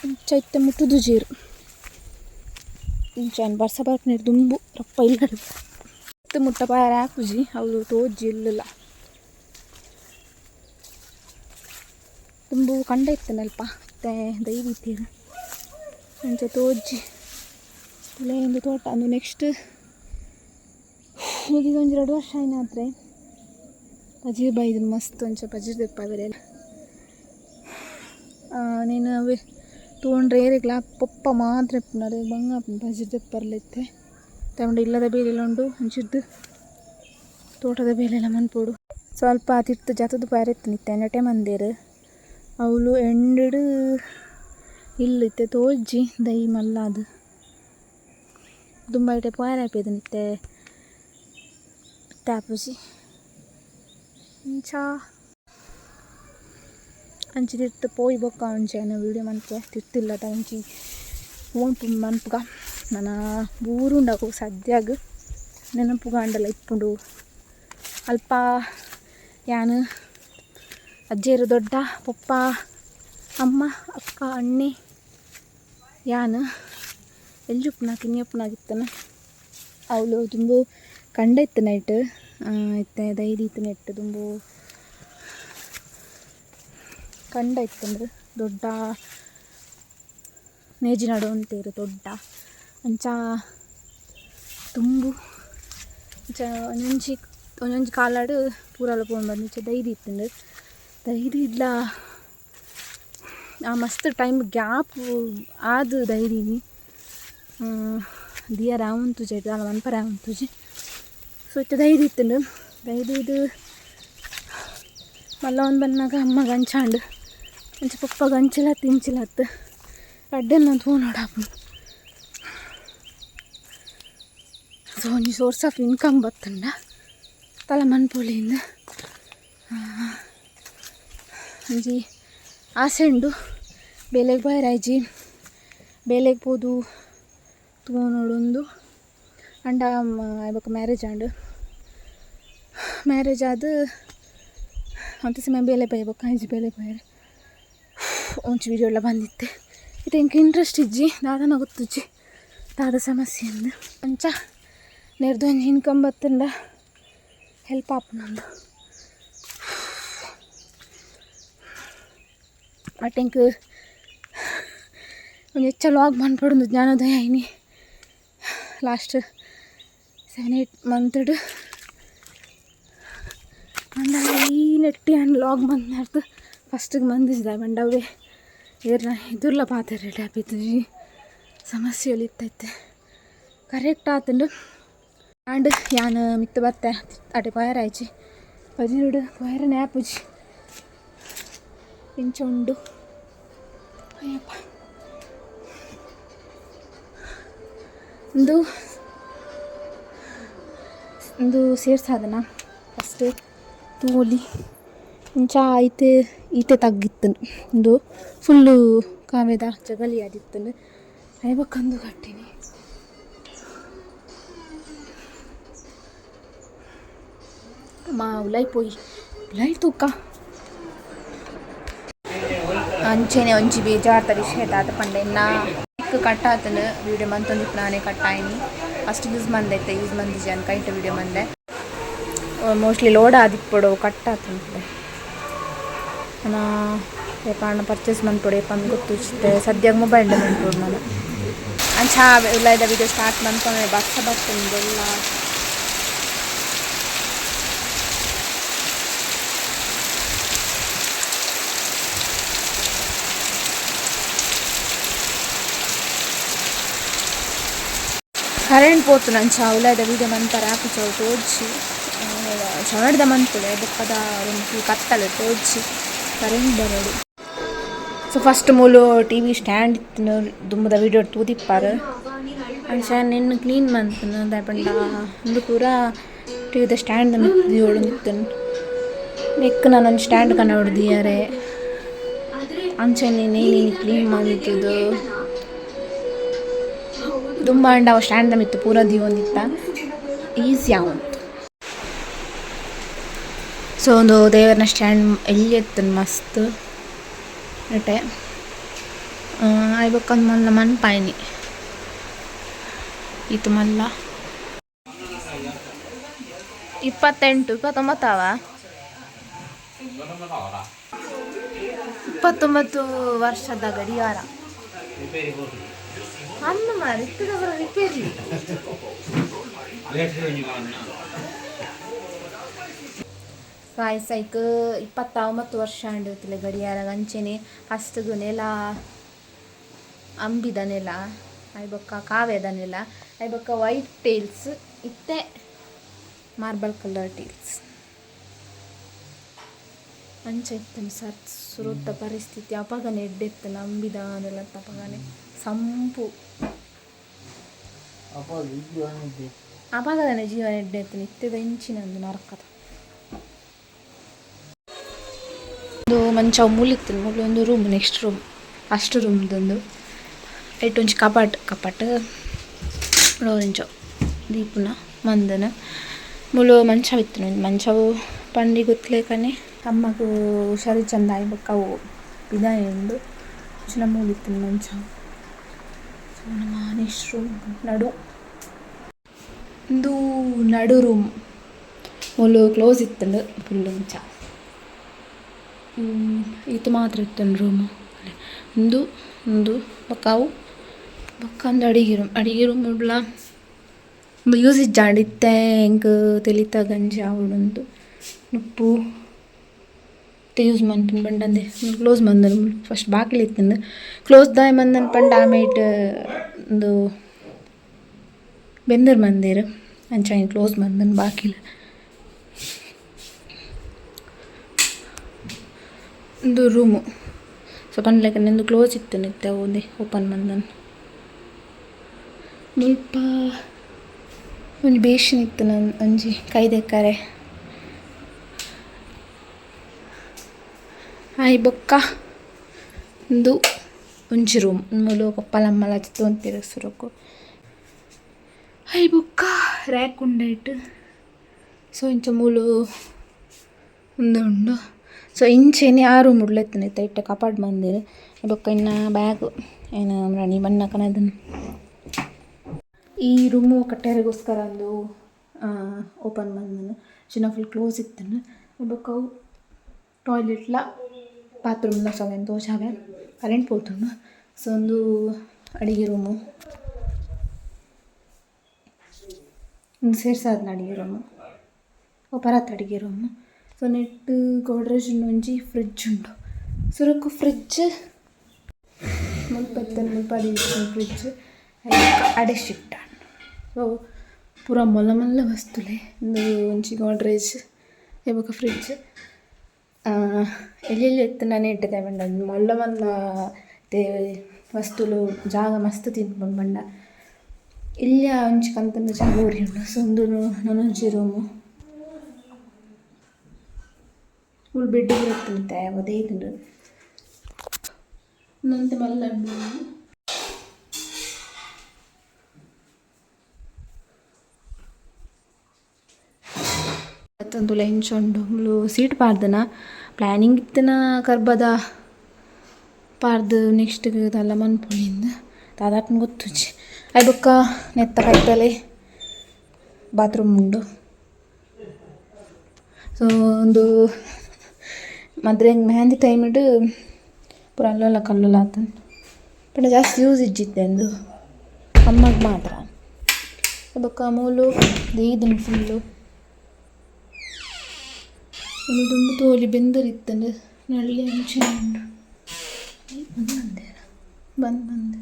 ಇಂಚ ಇತ್ತೆ ಮುಟ್ಟುದುಜೆರ್. ಇಂಚ ಬರ್ಸ ಬರ್ಪುನೆರ್ದ್ ದುಂಬು ರಪ್ಪ ಇಲ್ಲಡ್ ಇತ್ತೆ ಮುಟ್ಟ ಪಾಯೆರೆ ಆಪುಜಿ ಅವು ತೋಜಿ ಇಲ್ಲುಲ. ದುಂಬು ಕಂಡ ಇತ್ತನಲ್ಪ ಇತ್ತೆ ದೈದಿತ್ತೆರ್ ಅಂಚ ತೋಜಿ ಉಂದು ತೋಟ ಅಂದು ನೆಕ್ಸ್ಟ್ ಈಗ ಒಂಜಿ 2 ವರ್ಷ ಆಯಿನಾತ್ರೆ ಪಜಿರ್ ಬೈದು ಮಸ್ತ್ ಒಂಚ ಪಜಿರ್ ದೆಪ್ಪಾವೆರೆ ನೇನು ಅವೇ ತೂಂಡ್ರೆ ಏರೆಗ್ಲ ಪೊಪ್ಪ ಮಾತ್ರ ಇಪ್ಪುನಾರೆ ಬಂಗ ಆಪುಂಡು ಪಜಿರ್ ದೆಪ್ಪರ್ಲ ಇತ್ತೆ ತಗೊಂಡು ಇಲ್ಲದ ಬೇಲೆಲ ಉಂಡು ಒಂಚಿರ್ದು ತೋಟದ ಬೇಲೆಲ ಮನ್ಪೊಡು ಸ್ವಲ್ಪ ತಿರ್ತು ಜತದು ಪೋಯರೆ ಇತ್ತು ನೆಟೆ ಮಂದೆರ್ ಅವುಲು ಎಂಡುಡು ಇಲ್ಲು ಇತ್ತೆ ತೋಜಿ ದೈ ಮಲ್ಲಾದ್ ದುಂಬ ಐಟೆ ಪೋಯರೆ ಆಪೆದು ಇತ್ತೆ ಇತ್ತೆ ಆಪುಜಿ ಇಂಚ ಅಂಚಿ ತಿರ್ತು ಪೋಯಿ ಬೊಕ್ಕ ಒಂಜಿ ಎನ್ನ ವೀಡಿಯೋ ಮನ್ಪುವೆ ತಿರ್ತಿಲ್ಲದ ಒಂಜಿ ಓಂಪು ಮನ್ಪುಗ ನನ ಬೂರುಂಡಗು ಸದ್ಯಗ್ ನೆನಪುಗಾಂಡಲ ಇಪ್ಪುಂಡು ಅಲ್ಪ ಯಾನ್ ಅಜ್ಜೆರ್ ದೊಡ್ಡ ಪೊಪ್ಪ ಅಮ್ಮ ಅಕ್ಕ ಅಣ್ಣೆ ಯಾನ್ ಎಲ್ಜುಪ್ಪುನ ಕಿನ್ಯಪ್ಪುನಾಗಿತ್ತನ ಅವಳು ದುಂಬು ಕಂಡ ಇತ್ತು ನೈಟ್ ಇತ್ತೆ ದೈದೀತ್ ನೆಟ್ ದುಂಬು ಕಂಡ ಇತ್ತಂದ್ರೆ ದೊಡ್ಡ ನೇಜಿ ನಡುವಂತೇರು ದೊಡ್ಡ ಅಂಚ ತುಂಬು ಅಂಚ ಒಂಜೊಂಜಿ ಒಂಜೊಂಜಿ ಕಾಲಾಡ್ ಪೂರಲ ಪೋಂಡು ಅಂಚ ದೈದಿ ಇತ್ತುಂಡು ದೈದಿ ಇಡ್ಲ ಆ ಮಸ್ತ್ ಟೈಮ್ ಗ್ಯಾಪ್ ಆದ್ ದೈದಿನಿ ದಿಯರ ಆವೊಂತುಜಿ ದಾಲ ಮನ್ಪರೆ ಆವೊಂತುಜಿ ಸೊ ಇತ್ತೆ ದೈದಿ ಇತ್ತುಂಡು ದೈದಿದ್ ಮಲ್ಲ ಒಂದು ಬನ್ನಗ ಅಮ್ಮ ಗಂಚಾಂಡ್ ಅಂಚ ಪೊಪ್ಪ ಗಂಚಿಲತ್ತು ಇಂಚಿಲತ್ತು ರಡ್ಡೆನ್ ತೂನೋಡಾಪುಂಡು ಸೊ ಒಂಜಿ ಸೋರ್ಸ್ ಆಫ್ ಇನ್ಕಮ್ ಬತ್ತುಂಡ ತಲ ಮನ್ಪೊಲಿಂದ್ ಒಂಜಿ ಆಸೆ ಉಂಡು ಬೇಲೆಗ್ ಪೋಯೆರೆ ಆಯ್ಜಿ ಬೇಲೆಗ್ ಪೋದು ತೂನೊಡುಂದು ಅಂಡ ಬೊಕ ಮ್ಯಾರೇಜ್ ಆಂಡ್ ಮ್ಯಾರೇಜ್ ಆದ್ ಒಂತೆ ಸಮಯ ಬೇಲೆ ಪೋಯೆ ಬೊಕ್ಕ ಆಯ್ಜಿ ಬೇಲೆ ಪೋಯೆರೆ ಒಂಚಿ ವೀಡಿಯೋ ಎಲ್ಲ ಬಂದಿತ್ತೆ ಇತ್ತೆ ಎಂಕ್ ಇಂಟ್ರೆಸ್ಟ್ ಇಜ್ಜಿ ದಾದನ ಗೊತ್ತುಜ್ಜಿ ದಾದ ಸಮಸ್ಯೆ ಅಂದ್ ಅಂಚ ನೆರ್ದ್ ಒಂಜಿ ಇನ್ಕಮ್ ಬತ್ತುಂಡ ಹೆಲ್ಪ್ ಆಪುಂಡು ಬಟ್ ಎಂಕ್ ಒಂಜಿ ಎಚ್ಚ ಲಾಗ್ ಮನ್ಪೊಡುಂದು ಜ್ಞಾನೋದಯ ಆಯಿನಿ ಲಾಸ್ಟ್ 7-8 ಮಂತ್ಡ್ ಅಂಡ ಈ ನೆಟ್ಟಿ ಯಾನ್ ಲಾಗ್ ಮಂತ್ನಾರ್ದ್ ಫಸ್ಟಿಗೆ ಮಂದಿಜ್ದ ಪಂಡ ಅವೇ ಏರ್ನ ಎದುರ್ಲ ಪಾತೆರೆಡೆ ಆಪಿತ್ತುಜಿ ಸಮಸ್ಯೆಲು ಇತ್ತೈತೆ ಕರೆಕ್ಟ್ ಆತುಂಡು ಆಂಡ್ ಯಾನ್ ಮಿತ್ತ್ ಬತ್ತೆ ಅಡೆ ಪೋಯೆರೆ ಆಯ್ಜಿ ಪಜಿರುಡು ಪೋಯೆರೆನೆ ಆಪುಜಿ ಇಂಚ ಉಂಡು ಅಯ್ಯಪ್ಪ ಉಂದು ಉಂದು ಸೇರ್ಸಾದನ ಫಸ್ಟ್ ತೂವೊಲಿ ಇಂಚ ಐತೆ ಈತೆ ತಗ್ಗಿತ್ತುಂಡು ಉಂದು ಫುಲ್ಲು ಕಾವೇದ ಜಗಲಿ ಆದಿತ್ತುಂಡು ಅಯ್ ಬೊಕ್ಕ ಉಂದು ಕಟ್ಟಿನಿ ಮಾ ಉಲಾಯಿ ಪೋಯಿ ಉಲಾಯಿ ತೂಕ ಅಂಚೆನೆ ಒಂಜಿ ಬೇಜಾರ್ದ ವಿಷಯ ದಾದ ಪಂಡ ಎನ್ನ ಕಟ್ ಆತುಂಡು ವೀಡಿಯೋ ಮಂತೊಂದಿಪ್ಪುನಾನೆ ಕಟ್ ಆಯಿನಿ ಫಸ್ಟ್ ಯೂಸ್ ಮಂದೈತೆ ಯೂಸ್ ಮಂದಿಜಿ ಅನ್ ಕೈಟ್ ವೀಡಿಯೋ ಮಂದೆ ಮೋಸ್ಟ್ಲಿ ಲೋಡ್ ಆದಿಪ್ಪೊಡು ಕಟ್ ಆತುಂಡು ನನ ಏಪಾಂಡ ಪರ್ಚೇಸ್ ಮನ್ಪೊಡು ಏಪಂದ್ ಗೊತ್ತುಜ್ಜಿ ಸದ್ಯಗ್ ಮೊಬೈಲ್ ಮನ್ಪೊಡು ನನ ಅಂಚ ಉಲಾಯ್ದ ವೀಡಿಯೋ ಸ್ಟಾರ್ಟ್ ಮನ್ಪೊಂಡೆ ಬರ್ಸ ಬರ್ತುಂಡು ಕರೆಂಟ್ ಪೋತುಂಡು ಅಂಚ ಉಲಾಯ್ದ ವೀಡಿಯೋ ಮನ್ಪರೆ ಆಪುಜಿ ಅವು ತೋಜಿ ಚೊನಡ್ದ ಮನ್ಪುಲೆ ಬೊಕ್ಕದ ಒಂಜಿ ಕತ್ತಲೆ ತೋಜಿ ಕರೆಂಟ್ ಬರೊಡು ಸೊ ಫಸ್ಟ್ ಮೂಲು ಟಿವಿ ಸ್ಟ್ಯಾಂಡ್ ಇತ್ತಿನ ದುಂಬುದ ವೀಡಿಯೋ ತೂದಿಪ್ಪಾರ್ ಅಂಚ ನೆನ್ನ್ ಕ್ಲೀನ್ ಮಂತುನು ದಾಯೆ ಪಂಡ ಉಂದು ಪೂರ ಟಿವಿದ ಸ್ಟ್ಯಾಂಡ್ ಮಿತ್ತ್ ದೀವೊಡೊಂದಿತ್ತುಂಡು ನೆಕ್ಕ್ ನನ ಒಂಜಿ ಸ್ಟ್ಯಾಂಡ್ ಕನವೊಡು ದೀಯರೆ ಅಂಚನೆ ನೇನಿನಿ ಕ್ಲೀನ್ ಮಂತುದು ದುಂಬಾಂಡ ಅವು ಸ್ಟ್ಯಾಂಡ್ ದ ಮಿತ್ತ್ ಪೂರ ದೀವೊಂದಿತ್ತ ಈಸಿ ಆವೊಂತು ಸೊ ಉಂದು ದೇವರ್ನ ಸ್ಟ್ಯಾಂಡ್ ಎಲ್ಯ ಇತ್ತುಂಡು ಮಸ್ತ್ ನೆಟೆ ಆಯ್ ಬೊಕ್ಕ ಉಂದು ಮಲ್ಲ ಮನ್ಪಾಯಿನಿ ಈತ್ ಮಲ್ಲ 28 29 29 ವರ್ಷದ ಗಡಿಯಾರ. ಅನ್ನ ಮಾರ ಇತ್ತದವರ ರಿಪೇರಿ. ಸೈಕ್ 29 ವರ್ಷ ಅಂಡಿತ್ತಿಲ್ಲ ಗಡಿಯಾರ. ಅಂಚೆನೆ ಫಸ್ಟ್ಗ್ ನೆಲ ಅಂಬಿದ ನೆಲ, ಆಯ್ ಬೊಕ್ಕ ಕಾವ್ಯದ ನೆಲ, ಆಯ್ ಬೊಕ್ಕ ವೈಟ್ ಟೈಲ್ಸ್, ಇತ್ತೆ ಮಾರ್ಬಲ್ ಕಲರ್ ಟೈಲ್ಸ್. ಅಂಚ ಇತ್ತುಂಡು ಸರ್ ಸುರುತ ಪರಿಸ್ಥಿತಿ. ಅಪಗನೆ ಎಡ್ಡೆ ಇತ್ತುಂಡು ಅಂಬಿದ ನೆಲತ್ತ ಅಪಗನೆ ಸಂಪು. ಅಪಗನೆ ಜೀವನ ಎಡ್ಡೆ ಇತ್ತುಂಡು. ಇತ್ತೆದ ಇಂಚಿನ ಒಂದು ನರಕದ ಒಂದು ಮಂಚ ಮೂಲಿತ್ತುಂಡು. ಮೂಲು ಒಂದು ರೂಮ್, ನೆಕ್ಸ್ಟ್ ರೂಮ್, ಫಸ್ಟ್ ರೂಮ್ದೊಂದು ಐಟ್ ಒಂಜಿ ಕಪಾಟ್, ಕಪಾಟ್ ಇಂಚ ದೀಪುನ ಮಂದನ. ಮೂಲು ಮಂಚ ಇತ್ತುಂಡು. ಮಂಚವು ಪಂಡಿ ಗೊತ್ತುಲೇಕನೆ ಅಮ್ಮಗ್ ಹುಷಾರಿಜ್ಜಂದೆ ಆಯಿ ಬೊಕ್ಕ ಅವು ಪಿದಾಯಿ ಉಂಡು. ಅಂಚಿನ ಮೂಲು ಇತ್ತುಂಡು ಮಂಚ. ಸೊ ನಮ್ಮ ನೆಕ್ಸ್ಟ್ ರೂಮ್ ನಡು, ಉಂದು ನಡು ರೂಮ್. ಮೂಲು ಕ್ಲೋಸ್ ಇತ್ತುಂಡು ಫುಲ್ ಇಂಚ. ಈತ್ ಮಾತ್ರ ಇತ್ತುಂಡು ರೂಮ್. ಉಂದು ಉಂದು ಬೊಕ್ಕ ಅವು ಬೊಕ್ಕ ಉಂದು ಅಡಿಗೆ ರೂಮ್. ಅಡಿಗೆ ರೂಮ್ ಉಡ್ಲ ಯೂಸ್ ಇಜ್ಜಾಂಡ್. ಇತ್ತೆ ಎಂಕ್ ತೆಲಿತ ಗಂಜಿ ಆವೊಡುಂದು ನುಪ್ಪು ಇತ್ತೆ ಯೂಸ್ ಮನ್ಪುನು ಪಂಡ ಕ್ಲೋಸ್ ಮಂದನ್. ಫಸ್ಟ್ ಬಾಕಿಲ್ ಇತ್ತುಂಡು, ಕ್ಲೋಸ್ ದಾಯ ಮಂದನ್ ಪಂಡ ಆಮೇಟ್ ಉಂದು ಬೆಂದರ್ ಮಂದೆರ್, ಅಂಚ ಐನ್ ಕ್ಲೋಸ್ ಮಂದನ್ ಬಾಕಿಲ್. ಉಂದು ರೂಮು. ಸೊ ಪನ್ಲೆಕನೆ ಉಂದು ಕ್ಲೋಸ್ ಇತ್ತುಂಡು, ಇತ್ತೆ ಒಂದೇ ಓಪನ್ ಮಂದನ್. ಮುಲ್ಪ ಒಂಜಿ ಬೇಷನ್ ಇತ್ತುಂಡು, ಒಂಜಿ ಕೈ ದೆಕ್ಕರೆ. ಆಯ್ ಬೊಕ್ಕ ಉಂದು ಒಂಜಿ ರೂಮ್. ಮೂಲು ಪಪ್ಪಲ ಅಮ್ಮಲ ತೂವೊಂತೆರ್ ಸುರುಕು. ಆಯ್ ಬೊಕ್ಕ ರ್ಯಾಕ್ ಉಂಡು ಐಟ್. ಸೊ ಇಂಚ ಮೂಲು ಉಂದು ಉಂಡು. ಸೊ ಇಂಚೆನೆ ಆ ರೂಮ್ ಉಡ್ಲ ಇತ್ತುಂಡು, ಇತ್ತೆ ಇತ್ತೆ ಕಪಾಟ್ ಮಂದೆರ್. ಬೊಕ್ಕ ಇನ್ನ ಬ್ಯಾಗ್ ಏನ ರಾಣಿ ಬಣ್ಣ ಕನದನ್. ಈ ರೂಮು ಕಟ್ಟೆರೆಗೋಸ್ಕರ ಒಂದು ಓಪನ್ ಮಂದನ್, ಚಿನ್ನ ಫುಲ್ ಕ್ಲೋಸ್ ಇತ್ತುಂಡು. ಬೊಕ್ಕ ಅವು ಟಾಯ್ಲೆಟ್ಲ ಬಾತ್ರೂಮ್ಲ ಸವೆನ್ ತೋಜಾವೆ. ಕರೆಂಟ್ ಪೋತುಂಡು. ಸೊ ಉಂದು ಅಡಿಗೆ ರೂಮು, ಉಂದು ಸೇರ್ಸಾದ್ನ ಅಡಿಗೆ ರೂಮು, ಅವು ಪರತ್ ಅಡಿಗೆ ರೂಮು. ಸೊ ನೆಟ್ ಗೋಡ್ರೇಜ್ ಒಂಜಿ ಫ್ರಿಡ್ಜ್ ಉಂಡು. ಸುರುಕು ಫ್ರಿಡ್ಜ್ ಮುಲ್ಪ ಇತ್ತುಂಡು, ಮುಲ್ಪ ಫ್ರಿಡ್ಜ್ ಅಡೆ ಶಿಫ್ಟ್ ಆಂಡ್. ಸೊ ಪೂರ ಮಲ್ಲ ಮಲ್ಲ ವಸ್ತುಲೆ. ಉಂದು ಒಂಜಿ ಗೋಡ್ರೇಜ್, ಬೊಕ ಫ್ರಿಡ್ಜ್. ಎಲ್ಯ ಎಲ್ಯ ಇತ್ತ್ಂಡನೆ ಎಡ್ಡೆ ಪಂಡ ಮಲ್ಲ ಮಲ್ಲ ವಸ್ತುಲು ಜಾಗ ಮಸ್ತ್ ತಿನ್ಪುಂಡು ಪಂಡ ಎಲ್ಯ ಒಂಜಿ ಕಂತುಂಡ ಜಾಗ ಒರಿಯುಂಡು. ಸೊ ಉಂದು ನನೊಂಜಿ ರೂಮು. ಮೂಲು ಬೆಡ್ ಪೂರ ಇತ್ತುಂಡು, ಅವು ಇತ್ತುಂಡು. ಉಂದೊಂತೆ ಮಲ್ಲ ಉಂಡು. ಉಂದು ಎಂಚ ಉಂಡು ಮೂಲು ಸೀಟ್ ಪಾಡ್ದನ ಪ್ಲ್ಯಾನಿಂಗ್ ಇತ್ತಿನ ಕರ್ಬದ ಪಾಡ್ದ್ ನೆಕ್ಸ್ಟ್ ದಾಲ ಮನ್ಪೊಲಿಂದ್ ದಾದಾಪುಂಡು ಗೊತ್ತುಜ್ಜಿ. ಆಯ್ ಬೊಕ್ಕ ನೆತ್ತ ಕೈತಲೆ ಬಾತ್ರೂಮ್ ಉಂಡು. ಸೊ ಉಂದು ಮದ್ರೆಗ್ ಮೆಹಂದಿ ಟೈಮಿಡ್ ಪೂರ ಅಲ್ಲೋಲ ಕಲ್ಲೋಲ ಆತುಂಡು, ಪಂಡ ಜಾಸ್ತಿ ಯೂಸ್ ಇಜ್ಜಿ ಉಂದು, ಅಮ್ಮಗ್ ಮಾತ್ರ. ಬೊಕ್ಕ ಮೂಲು ದೀದುಂಡು ಫುಲ್ಲು. ಉಂದು ದುಂಬು ತೋಲಿ ಬೆಂದರ್ ಇತ್ತುಂಡು, ನಳ್ಳಿ ಅಂಚನೆ ಉಂಡು. ಬಂದ್ ಬಂದ್ ಬಂದ್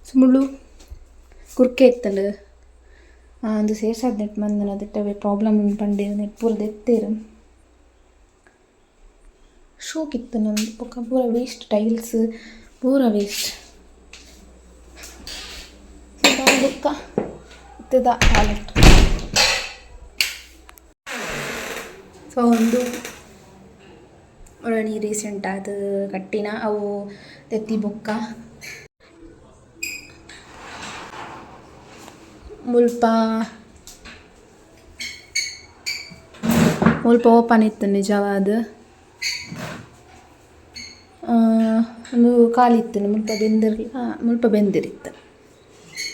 ಸೊ ಕುರ್ಕೆ ಇತ್ತುಂಡು. ಉಂದು ಸೇರ್ಸಾದ್ ನೆಟ್ ಮಂದನ ಅದಕ್ಕೆ ಪ್ರಾಬ್ಲಮ್ ಉಂಡು ಪಂಡೆ ನೆಟ್ ಪೂರ ದೆತ್ತೆರ್. ಶೋಕ್ ಇತ್ತುಂಡು ಬೊಕ್ಕ ಪೂರ ವೇಸ್ಟ್ ಟೈಲ್ಸ್ ಪೂರ ವೇಸ್ಟ್. ಬೊಕ್ಕ ಇತ್ತದ ಟಾಯ್ಲೆಟ್. ಸೊ ಉಂದು ಒರಣಿ ರೀಸೆಂಟ್ ಆದ್ ಕಟ್ಟಿನ, ಅವು ತೆತ್ತಿ ಬೊಕ್ಕ. ಮುಲ್ಪ ಮುಲ್ಪ ಓಪನ್ ಇತ್ತು ನಿಜವಾದ್. ಉಂದು ಖಾಲಿ ಇತ್ತುಂಡು. ಮುಲ್ಪ ಬೆಂದಿರ್ಲ, ಮುಲ್ಪ ಬೆಂದಿರಿತ್ತು.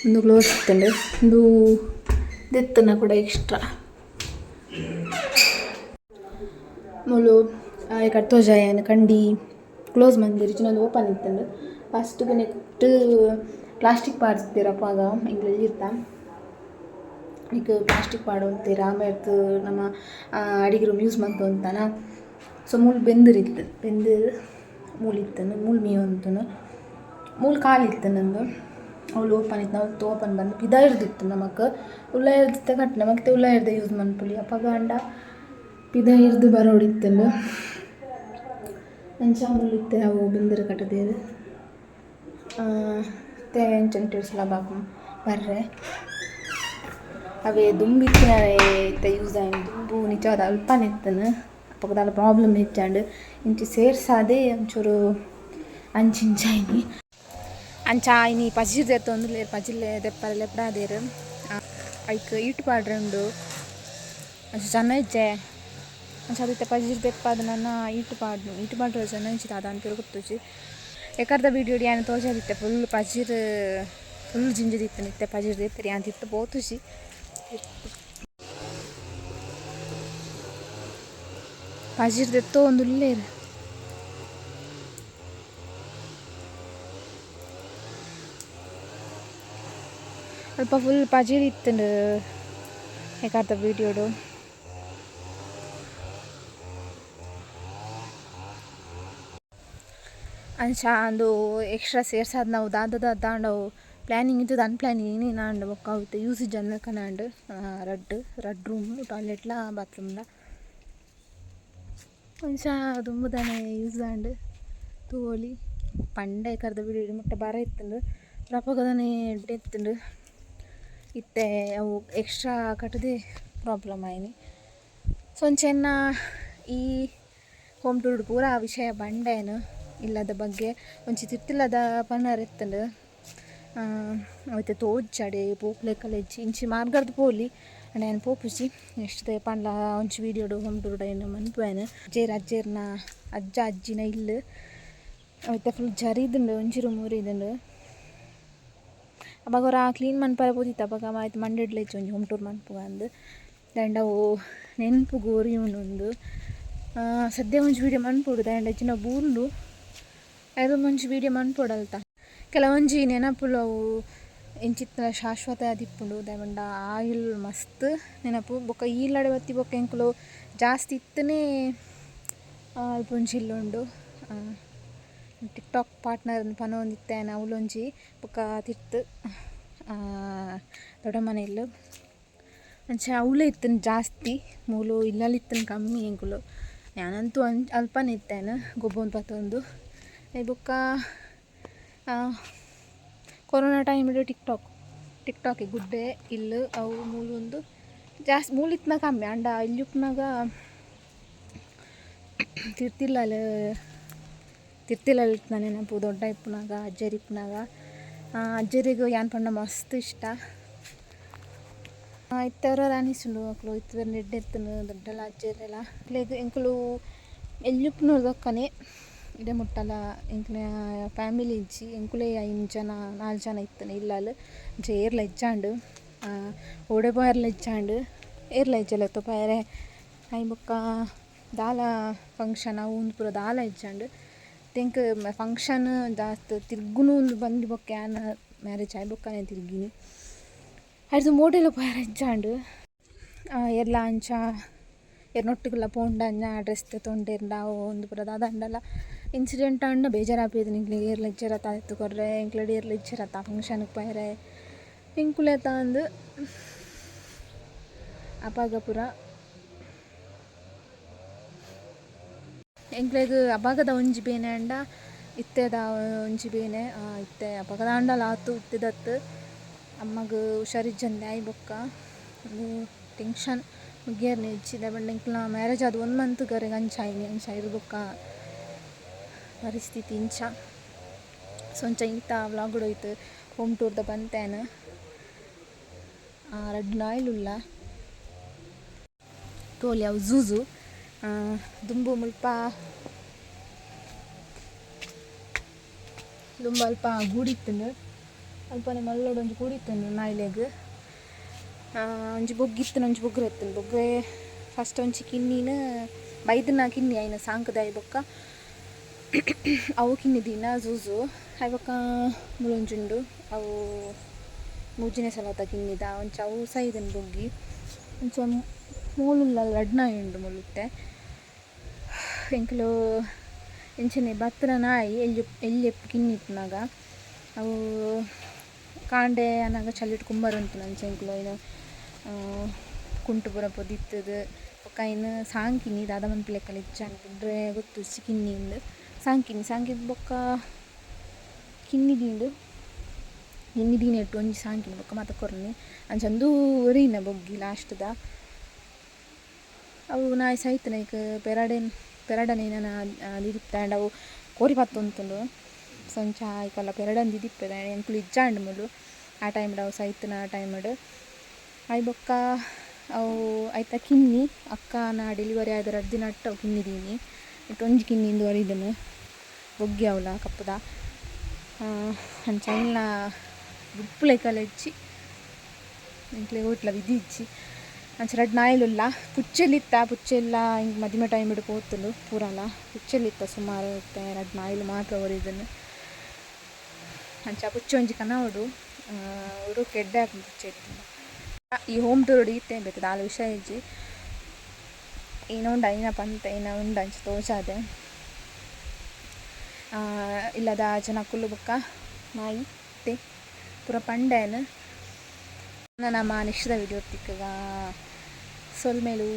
ಉಂದು ಕ್ಲೋಸ್ ಇತ್ತುಂಡು. ಉಂದು ದೆತ್ತುನ ಕೂಡ ಎಕ್ಸ್ಟ್ರಾ. ಮೂಲು ತೋಜಾಯನ್ ಕಂಡಿ ಕ್ಲೋಸ್ ಮಂದೆರ್ ಇಜ್ಜಿಂಡ ಓಪನ್ ಇತ್ತುಂಡು. ಫಸ್ಟ್ ನೆಕ್ಟ್ ಪ್ಲಾಸ್ಟಿಕ್ ಪಾಡ್ದಿತ್ತೆರ್ ಅಪಗ ಎಂಕ್ಲ ಇತ್ತ ನಿಕ್ ಪ್ಲಾಸ್ಟಿಕ್ ಪಾಡೊಂತೆರ್ ಆಮೇರ್ದ್ ನಮ ಅಡಿಗೆ ರೂಮ್ ಯೂಸ್ ಮಂತೊಂತನ. ಸೊ ಮೂಲು ಬೆಂದುರು ಇತ್ತು ಬೆಂದುರು ಮೂಲು ಇತ್ತುಂಡು ಮೂಲು ಮೀಯೊಂತುಂಡು ಮೂಲು ಖಾಲಿ ಇತ್ತುಂಡು ಅವ್ಲು ಓಪನ್ ಇತ್ತು ಅವ್ಲು ಓಪನ್ ಬಂದು ಪಿದಾಯಿರ್ದಿತ್ತು ನಮಕ್ ಉಲಾಯಿರ್ದಿತ್ತೆ ಕಟ್ ನಮಕ್ ಉಲಾಯಿರ್ದ ಯೂಸ್ ಮನ್ಪೊಲಿ ಅಪಗ ಆಂಡ ಪಿದಾಯಿರ್ದ್ ಬರೋಡಿತ್ತುಂಡು. ಅಂಚ ಮೂಲು ಇತ್ತೆ ಅವು ಬೆಂದುರು ಕಟ್ಟುದೆರ್ ಇತ್ತೆ ಎಂಚ ಸುಲಭ ಬರ್ರೆ ಅವೇ ದುಂಬು ಇತ್ತಿನ ಇತ್ತೆ ಯೂಸ್ ಆಯಿನ ದುಂಬು ನಿಜವಾದ ಅಲ್ಪನೆ ಇತ್ತುಂಡು ಅಪಗ ದಾಲ ಪ್ರಾಬ್ಲಮ್ ಇಜ್ಜಾಂಡ್ ಇಂಚಿ ಸೇರ್ಸಾದೆ ಒಂಚೂರು ಅಂಚಿಂಚ ಆಯ್ನಿ ಅಂಚ ಇನಿ ಪಜಿರ್ ದೆತ್ತೊಂದುಲ್ಲೆರ್ ಪಜಿರ್ ದೆಪ್ಪರೆ ಲೆಪ್ಡಾದೆರ್ ಐಕ್ ಈಟ್ ಪಾಡ್ರೆ ಉಂಡು ಅಂಚ ಜನ ಇಜ್ಜೆ ಅಂಚ ಇತ್ತೆ ಪಜಿರ್ ದೆಪ್ಪಾದ್ ನನ ಈಟ್ ಪಾಡ್ನು ಈಟ್ ಪಾಡ್ರೆ ಜನ ಇಜ್ಜಿ ದಾದ ಅನ್ಪೆರ್ ಗೊತ್ತುಜಿ. ಎಕರ್ದ ವೀಡಿಯೋ ಯಾನ್ ತೋಜಾದಿತ್ತೆ ಫುಲ್ ಪಜಿರ್ ಫುಲ್ ಜಿಂಜಿದಿತ್ತುಂಡು ಇತ್ತೆ ಪಜಿರ್ ದೆತ್ತೆರ್ ಯಾನ್ ತಿರ್ತ್ ಪೋತುಜಿ. ಪಜಿರ್ ದೆತ್ತೊಂದುಲ್ಲೆರ್ ಅಲ್ಪ ಫುಲ್ ಪಜಿರ್ ಇತ್ತುಂಡು ಎಕರ್ದ ವೀಡಿಯೋಡು. ಅಂಚ ಅಂದು ಎಕ್ಸ್ಟ್ರಾ ಸೇರ್ಸಾದ್ ನಾವು ದಾದ ದಾದ ಅವು ಪ್ಲ್ಯಾನಿಂಗ್ ಇತ್ತುದು ಅನ್ಪ್ಲ್ಯಾನಿಂಗ್ ಇನಿ ಬೊಕ್ಕ ಅವು ಇತ್ತೆ ಯೂಸ್ ಇಜ್ಜಂದಿಲೆಕನೆ ಆಂಡ್ ರಡ್ಡ್ ರಡ್ಡ್ ರೂಮ್ ಟಾಯ್ಲೆಟ್ಲ ಬಾತ್ರೂಮ್ಲ ಅಂಚ ದುಂಬುದಾನೆ ಯೂಸ್ ಆಂಡ್ ತೂವೊಲಿ ಪಂಡೆ ಕರ್ದ ವಿಡಿಯೋ ಮುಟ್ಟ ಬರ ಇತ್ತುಂಡು ಅಪಗದನೆ ಎಡ್ಡೆ ಇತ್ತುಂಡು ಇತ್ತೆ ಅವು ಎಕ್ಸ್ಟ್ರಾ ಕಟ್ಟುದೇ ಪ್ರಾಬ್ಲಮ್ ಆಯಿನಿ. ಸೊ ಅಂಚ ಎನ್ನ ಈ ಹೋಮ್ ಟೂರ್ಡ್ ಪೂರ ವಿಷಯ ಬಂಡೇನು ಇಲ್ಲದ ಬಗ್ಗೆ ಒಂಜಿ ತಿರ್ತಿಲ್ಲದ ಪನರ್ ಇತ್ತುಂಡು ಅವು ತೋಜಾಡೆ ಪೋಪುಲೆಕಲ ಇಜ್ಜಿ ಇಂಚಿ ಮಾರ್ಗರ್ದ್ ಪೋಲಿ ಆಂಡ ಯಾನ್ ಪೋಪುಜಿ ನೆಕ್ಸ್ಟ್ ಪಂಡ್ಲ ಒಂಜಿ ವೀಡಿಯೋಡು ಹೋಮ್ ಟೂರ್ಡ್ ಐನ್ ಮನ್ಪುವೆನ್ ಅಜ್ಜೆರ್ ಅಜ್ಜೆರ್ನ ಅಜ್ಜ ಅಜ್ಜಿನ ಇಲ್ಲ್ ಅವು ಫುಲ್ ಜರಿದುಂಡು ಒಂಜಿ ರೂಮ್ ಒರಿದುಂಡು ಅಪಗ ಒರ ಕ್ಲೀನ್ ಮನ್ಪರೆ ಪೋದಿತ್ತ ಅಪಗ ಮಾತ ಮಂಡೆಡ್ಲ ಇಜ್ಜಿ ಒಂಜಿ ಹೋಮ್ ಟೂರ್ ಮನ್ಪುಗ ಅಂದ್ ದಾಂಡ ಅವು ನೆನ್ಪುಗು ಒರಿಯುಂಡು ಉಂದು ಸದ್ಯ ಒಂಜಿ ವೀಡಿಯೋ ಮನ್ಪೊಡು ದಾಂಡ ಇಜ್ಜಿಂಡ ಬೂರುಂಡು ಐದು ಒಂಜಿ ವೀಡಿಯೋ ಮನ್ಪೊಡು ಅಲ್ತ ಕೆಲವೊಂಜಿ ನೆನಪುಲು ಅವು ಇಂಚಿತ್ತಿನ ಶಾಶ್ವತ ಆದಿಪ್ಪುಂಡು ದಾಯೆ ಪಂಡ ಆಯಿಲ್ ಮಸ್ತ್ ನೆನಪು. ಬೊಕ್ಕ ಈ ಇಲ್ಲಡೆ ಬತ್ತಿ ಬೊಕ್ಕ ಎಂಕುಲು ಜಾಸ್ತಿ ಇತ್ತನೇ ಅಲ್ಪ ಒಂಜಿ ಇಲ್ಲ್ ಉಂಡು. ಟಿಕ್ ಟಾಕ್ ಪಾರ್ಟ್ನರ್ ಪನೊಂದಿತ್ತೆ ಆಯೆನ ಅವ್ಲೊಂಜಿ ಬೊಕ್ಕ ತಿರ್ತ್ ದೊಡ್ಡಮ್ಮನ ಇಲ್ಲ್. ಅಂಚ ಅವ್ಲೇ ಇತ್ತುಂಡು ಜಾಸ್ತಿ ಮೂಲು ಇಲ್ಲಲ್ ಇತ್ತುಂಡು ಕಮ್ಮಿ ಎಂಕುಲು. ಯಾನಂತೂ ಅಲ್ಪನೆ ಇತ್ತೇನು ಗೊಬ್ಬೊಂದು ಪತ್ತೊಂದು. ಬೊಕ್ಕ corona timed tick talk tick talk ಗುಡ್ಡೆ ಇಲ್ಲ್ ಅವು ಮೂಲು ಉಂದು ಜಾಸ್ತಿ ಮೂಲು ಇತ್ತಿನ ಕಮ್ಮಿ ಆಂಡ ಇಲ್ಲಿ ಉಪ್ಪುನಗ ತಿರ್ತಿಲ್ಲಲ್ ತಿರ್ತಿಲ್ಲಲ್ ಇತ್ತಿನ ನೆನಪು ದೊಡ್ಡ ಇಪ್ಪುನಗ ಅಜ್ಜೆರ್ ಇಪ್ಪುನಗ ಅಜ್ಜೆರೆಗ್ ಯಾನ್ ಪಂಡ ಮಸ್ತ್ ಇಷ್ಟ. ಇತ್ತೆ ಒರ ಅನಿಸುಂಡು ಅಕುಲು ಇತ್ತೆ ಎಡ್ಡೆ ಇತ್ತುಂಡು ದೊಡ್ಡಲ ಅಜ್ಜೆರೆಲ ಅಕ್ಲೆಗ್ ಎಂಕುಲು ಎಲ್ಯ ಇಡೆ ಮುಟ್ಟಲ ಎಂಕ್ಲೆ ಫ್ಯಾಮಿಲಿ ಇಜ್ಜಿ ಎಂಕುಲೇ ಐನ್ ಜನ ನಾಲ್ ಜನ ಇತ್ತುಂಡು ಇಲ್ಲಲ್. ಅಂಚ ಏರ್ಲ ಇಜ್ಜಾಂಡ್ ಓಡೆ ಪೋಯೆರ್ಲ ಇಜ್ಜಾಂಡ್ ಏರ್ಲ ಇಜ್ಜೆರ್ ಪೋಯೆರೆ ಆಯಿ ಬೊಕ್ಕ ದಾಲ ಫಂಕ್ಷನ್ ಅವು ಉಂದು ಪೂರ ದಾಲ ಇಜ್ಜಾಂಡ್. ಎಂಕ್ ಫಂಕ್ಷನ್ ದಾತ್ ತಿರ್ಗುನು ಉಂದು ಬಂದಿ ಬೊಕ್ಕ ಯಾನ್ ಮ್ಯಾರೇಜ್ ಆಯಿ ಬೊಕ್ಕನೆ ತಿರ್ಗಿನಿ. ಐಡ್ದ್ ಮೋಡೆಲ ಪೋಯೆರೆ ಇಜ್ಜಾಂಡ್. ಏರ್ಲ ಅಂಚ ಏರ್ನೊಟ್ಟುಗುಲ ಪೋಂಡ ಅಂಚ ಡ್ರೆಸ್ ದೆತೊಂಡೆರ್ಡ ಅವು ಉಂದು ಪೂರ ದಾದ ಆಂಡಲ ಇನ್ಸಿಡೆಂಟ್ ಆಂಡ ಬೇಜಾರಾಪೆದ್ ನಿಕ್ಲೆಗ್ ಏರ್ಲ ಇಜ್ಜೆರತ್ತ ದೆತ್ತ್ ಕೊರ್ರೆ ಎಂಕ್ಲೆಡ ಏರ್ಲ ಇಜ್ಜೆರತ್ತ ಫಂಕ್ಷನ್ಗ್ ಪೋಯೆರೆ ಎಂಕುಲೆತ ಅಂದ್ ಅಪಗ ಪೂರ ಎಂಕ್ಲೆಗ್ ಅಪಗದ ಒಂಜಿ ಬೇನೆ ಆಂಡ ಇತ್ತೆದ ಒಂಜಿ ಬೇನೆ ಇತ್ತೆ ಅಪಗದ ಆಂಡಲ ಆತು ಇತ್ತೆದತ್ತ್ ಅಮ್ಮಗ್ ಹುಷಾರಿಜ್ಜಂದೆ ಆಯಿ ಬೊಕ್ಕ ಟೆನ್ಷನ್ ಮುಗಿಯರ್ನೆ ಇಜ್ಜಿ ದಾಯೆ ಪಂಡ ಎಂಕ್ಲ್ನ ಮ್ಯಾರೇಜ್ ಆದ್ ಒನ್ ಮಂತ್ ಗರೆಗ್ ಅಂಚ ಆಯಿನಿ ಅಂಚ ಆಯಿರ್ ಬೊಕ್ಕ ಪರಿಸ್ಥಿತಿ ಇಂಚ. ಸೊ ಅಂಚ ಈತ ವ್ಲಾಗ್ ಹೋಯ್ತು ಹೋಮ್ ಟೂರ್ದ ಬಂತೇನು ರಡ್ಡ್ ನಾಯಿಲುಲ್ಲ ತೋಲಿ ಅವು ಝೂಝು ದುಂಬು ಮುಲ್ಪ ದುಂಬು ಅಲ್ಪ ಗೂಡಿತ್ತುಂಡು ಅಲ್ಪನೆ ಮಲ್ಲೊಡು ಒಂಜಿ ಗೂಡಿತ್ತುಂಡು ನಾಯಿಲೆಗ್. ಒಂಜಿ ಬೊಗ್ಗಿತ್ತುಂಡು ಒಂಜಿ ಬೊಗ್ರೆ ಇತ್ತುಂಡು. ಬೊಗ್ರೆ ಫಸ್ಟ್ ಒಂಜಿ ಕಿನ್ನಿನ್ ಬೈದನ ಕಿನ್ನಿ ಐನ ಸಾಂಕದಾಯಿ ಬೊಕ್ಕ ಅವು ಕಿನ್ನಿ ದಿನ ಜೂಜು ಆಯ್ ಬೊಕ್ಕ ಮುಳೊಂಜುಂಡು ಅವು ಮೂಜಿನೇ ಸಲತ ಕಿನ್ನಿದ ಒಂಚ ಅವು ಸೈದನ್ ಬೊಗ್ಗಿ ಒಂಚ ಮೂಲುಲ್ಲ ರಡ್ಡ್ ನಾಯಿ ಉಂಡು ಮುಳುತ್ತೆ. ಎಂಕುಲು ಇಂಚನೆ ಬತ್ತನ ನಾಯಿ ಎಲ್ಲಿ ಎಲ್ಲಿ ಕಿನ್ನಿ ಇಪ್ಪುನಗ ಅವು ಕಾಂಡೆ ಅನಗ ಚಳಿಟ್ ಕುಂಬಾರ ಉಂಟು ಅಂಚ ಎಂಕುಲು ಐನ ಕುಂಟು ಪೂರ ಪೊದಿತ್ತುದು ಬೊಕ್ಕ ಐನ್ ಸಾಂಕಿನಿ ದಾದ ಮನ್ಪುಲೆಕ್ಕಲ ಇಜ್ಜಾಂಡ್ ಬುಡ್ರೆ ಗೊತ್ತುಜ್ಜಿ ಕಿನ್ನಿ ಇಂದ್ ಸಾಂಕಿನಿ ಸಾಂಕಿದ್ ಬೊಕ್ಕ ಕಿನ್ನಿ ದೀಂಡ್ ಕಿನ್ನಿ ದೀನೆಟ್ ಒಂಜಿ ಸಾಂಕಿನಿ ಬೊಕ್ಕ ಮಾತ ಕೊರ್ನಿ ಅಂಚ ಅಂದು ಒರಿನ ಬೊಗ್ಗಿ ಲಾಸ್ಟ್ದ ಅವು ನಾಯಿ ಸೈತನ ಐಕ್ ಪೆರಡೆನ್ ಪೆರಡನೆ ನನ ದಿದಿತ್ತೆ ಅವು ಕೋರಿ ಪತ್ತೊಂತುಂಡು. ಸೊ ಅಂಚ ಐಕಲ್ಲ ಪೆರಡನ್ ದಿದಿಪ್ಪೆ ಎಂಕುಲು ಇಜ್ಜಾಂಡ್ ಮೂಲು ಆ ಟೈಮ್ಡ್ ಅವು ಸೈತನ ಆ ಟೈಮ್ಡ್ ಆಯ್ ಬೊಕ್ಕ ಅವು ಐತ ಕಿನ್ನಿ ಅಕ್ಕನ ಡೆಲಿವರಿ ಆದ್ ರಡ್ಡ್ ದಿನ ಅವು ಕಿನ್ನಿ ದೀನಿ ಇತ್ತೆ ಒಂಜಿ ಕಿನ್ನಿ ಇಂದು ಒರಿದನು ಬೊಗ್ಗಿ ಅವಲ ಕಪ್ಪುದ ಅಂಚ ಐನ್ಲ ಬುಡ್ಪುಲೆಕಲ ಇಜ್ಜಿ ಎಂಕ್ಲೆಗ್ ಒಯಿಟ್ಲ ವಿಧಿ ಇಜ್ಜಿ. ಅಂಚ ರಡ್ಡ್ ನಾಯಿಲುಲ್ಲ ಪುಚ್ಚೆಲಿತ್ತ ಪುಚ್ಚೆಲ್ಲ ಇಂಕ್ ಮದಿಮೆ ಟೈಮ್ಡ್ ಪೋತುಂಡು ಪೂರಲ ಪುಚ್ಚೆಲಿತ್ತ ಸುಮಾರು ಇತ್ತೆ ರಡ್ಡ್ ನಾಯಿಲು ಮಾತ್ರ ಒರಿದುಂಡು. ಅಂಚ ಪುಚ್ಚೆ ಒಂಜಿ ಕನವೊಡು ಉರುಕ್ ಎಡ್ಡೆ ಆಪುಂಡು ಪುಚ್ಚೆ ಇತ್ತುಂಡ. ಈ ಹೋಮ್ ಟೂರ್ ಈತೆ ಬೇತೆ ದಾಲ ವಿಷಯ ಇಜ್ಜಿ. ಇನ ಉಂಡು ಐನ ಪಂತೆ ಐನ ಉಂಡು ಅಂಚ ತೋಜಾದೆ ಇಲ್ಲದ ಜನಕುಲು ಬೊಕ್ಕ ನಾಯಿ ತೆ ಪೂರ ಪಂಡೆನ್. ನಮ್ಮ ನೆಕ್ಸ್ಟ್ ವಿಡಿಯೋ ತಿಕ್ಕಗ. ಸೊಲ್ಮೆಲು.